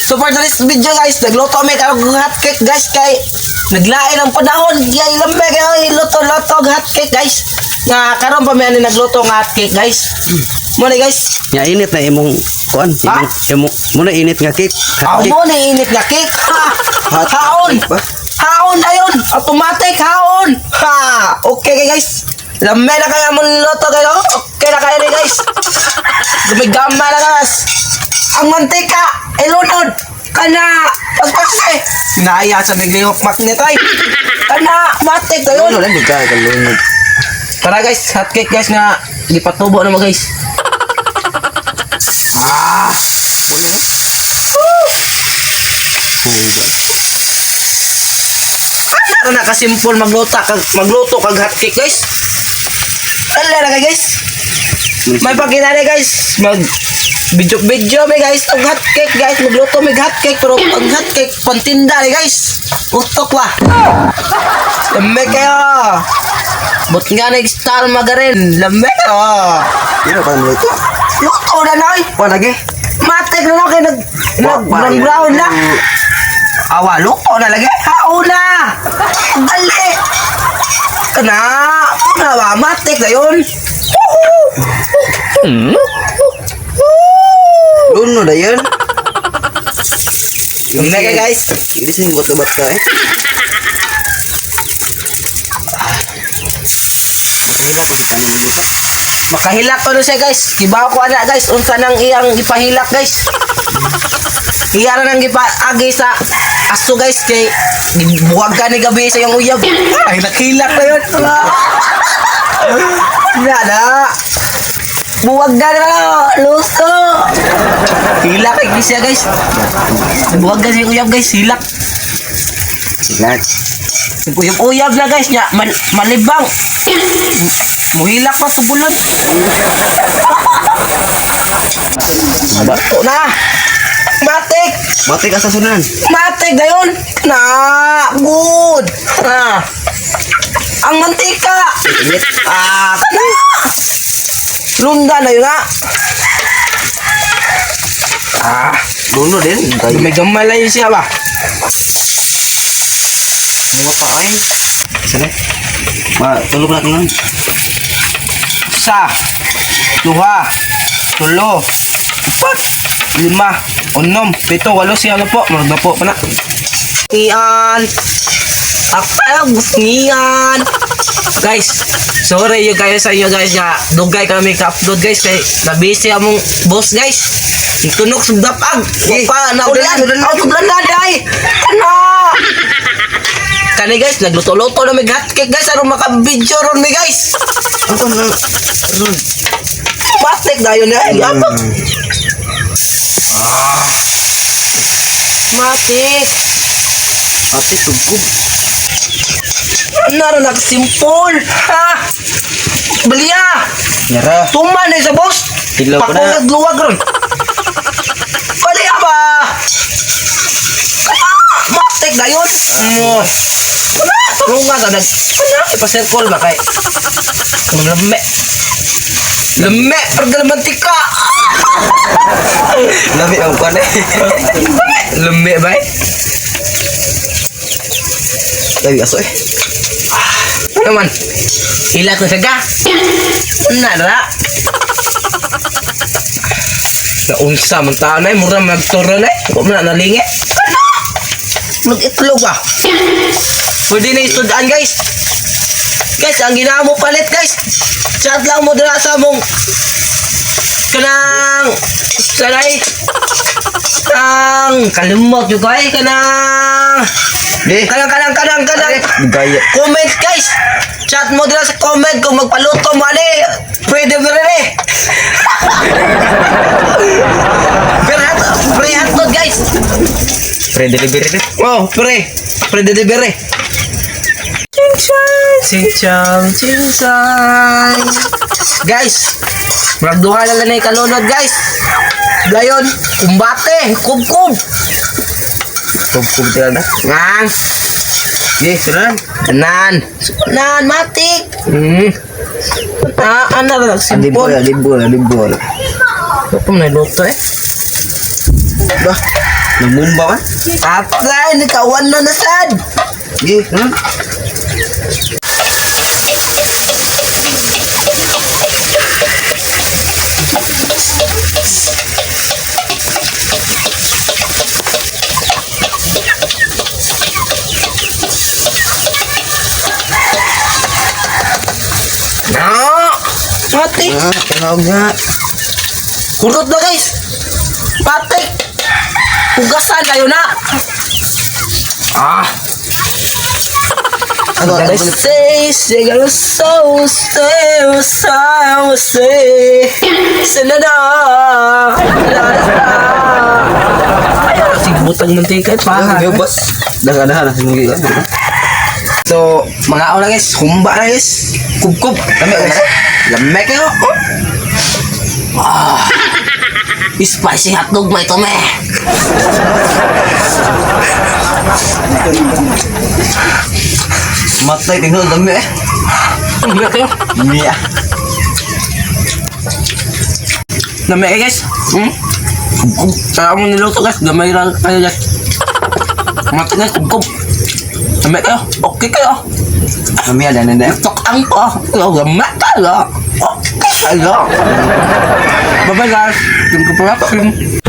So for today's video, guys, nagluto kami og hot cake, guys, kay naglain ang panahon. Kay lamig kayo, luto-luto og hot cake, guys. Nga karon pa mi ani nagluto ng hot cake, guys. Mo ni, guys. Nya init na imong kuan, imong imong muna init nga cake. Aw Hot cake. mo na init nga cake. Ha. Hot Haon. cake ba? Haon ayon. Automatic haon. Ha. Okay kay, guys. Lame na kaya mo luto kayo. Okay na kayo ni, guys. Gumigama na, guys. Ang mantika, ilunod. Kana, paspas eh. Naya sa naglihok magnet ay. Kana, matik dayon. Ano lang ka kalunod. Tara guys, hot cake, guys, nga gipatubo na mo, guys. Ah, Huba. Ano na kasimple magluto kag hot cake, guys. Ala na kay, guys. May pagkita ni, guys, mag video video may, guys, og hot cake, guys, magluto may hot cake, pero ang hot cake pantinda ni, guys. Utok ba? Lame kayo. But nga nag star magarin, lame kayo. Pero pa mo luto. Luto na na oy. Pa lagi. Matik na na kay nag nag brown brown na. Awa, luto na lagi. Hauna! Dali! Kana! Kana ba? Matik na yun. Luno da yun. Mega, guys. Hindi sa bat ka eh. Makahila ko sa kanin mo luto. Makahilak ko na siya, guys. Kibaw ko ana, guys. Unsa nang iyang ipahilak, guys. Iya na nang gipaagi sa aso, guys, kay buwag ka ni gabi sa iyang uyab. Ay, nakilak na yun. Na na. Buwag ka na luso. Hilak kay siya, guys. Buwag ka sa iyang uyab, guys. Hilak. Relax. Uyab-uyab na, guys, nya malibang. Muhilak pa tubulon. Ba? Ito na. Matik. Mati ka sa sunan. Matik dayon. Na, good. Ah. Ang mantika. Init. Ah, kana. Lunda na yun ah. Ah, Luno din. Tayo. May gamay lang yun siya ba? Mga pa ay. Sana. Ma, tulog na lang. Isa, duha, tulo, upat, lima, unom, pito, walo siya na po. Marag na po pa na. Iyan. Akala gusto niyan. Guys, sorry yung kayo sa inyo, guys, nga dugay kami ka-upload, guys, kay nabisi among boss, guys. Tunok sa dapag. Eh, Pa naulan. sudlan, sudlan. Aw, sudlan na day. Ano? Kani, guys, nagluto-luto na may hotcake, guys, aron maka-video ron mi, guys. Ano na? Ano? Matik dayon na. Ay, apa? Matik. Ate, tugkub. Ano ron nakasimple? Ha? Baliya. Yara. Tuman eh sa boss. Hilaw ko na. Pakulag luwag ron. Baliya ba? Ah, matik dayon. Mo. Kana, tulungan sa nag. Kana, ipasirkol ba kay? Lame. Lame, pagdalamantika. Labi ang kwan eh. Lame ba eh? Labi aso eh. Ano man? Hila ko saga. Na na. Naunsa man tao na eh. Mura magturo na eh. Huwag mo na nalingi. Ano? Mag-itlog ba? Pwede na istudaan, guys. Guys, ang ginawa mo palit, guys. Chat lang mo dira sa mong kanang sanay ang kalimot yung kay kanang Eh. kanang kanang kanang kanang Gaya. Comment, guys. Chat mo dila sa comment kung magpaluto mo ani. Pwede mo rin eh. Pero pre hotdog, guys. Pre delivery na. Oh, pre. Pre delivery. Ching chang, ching chang. Guys, murag duha na lang na yung kalunod, guys. Dayon, kumbate, kubkub. Tugkub tila na. Ngang. Eh, sunan. Tanan. Tanan, matik. Ah, ano ba? Alibol, Simple. alibol, alibol. Ito na luto eh. Ba? Nagmumba ka? Patay, nikawan na na sad. Sige, ano? Na! Pati! Ah, tanaw nga. Kurot na, guys! Pati! Hugasan kayo na! Ah! Ano, ano, Gotta say, say, gotta so, say, so, say, say na na, na, na. Ayaw, sige, butang mantika pa. Ano, boss? Daga-daga na, sinugi ka. So, mga na, guys, humba na, guys. Kubkub. Lami, guys. Lami kayo. Oh. Ah. Spicy hotdog may ito, me. Matay, tingnan, dami eh. Lami kayo. Yeah. Lami eh, guys. Kubkub. Sarap mo niluto, guys. Gamay lang kayo, guys. Matay, guys, kubkub. Lami kayo. Okay kayo. Mami, ada na. Tokang ko. Gamay kayo. Okay kayo. Bye-bye, guys. Thank you for watching.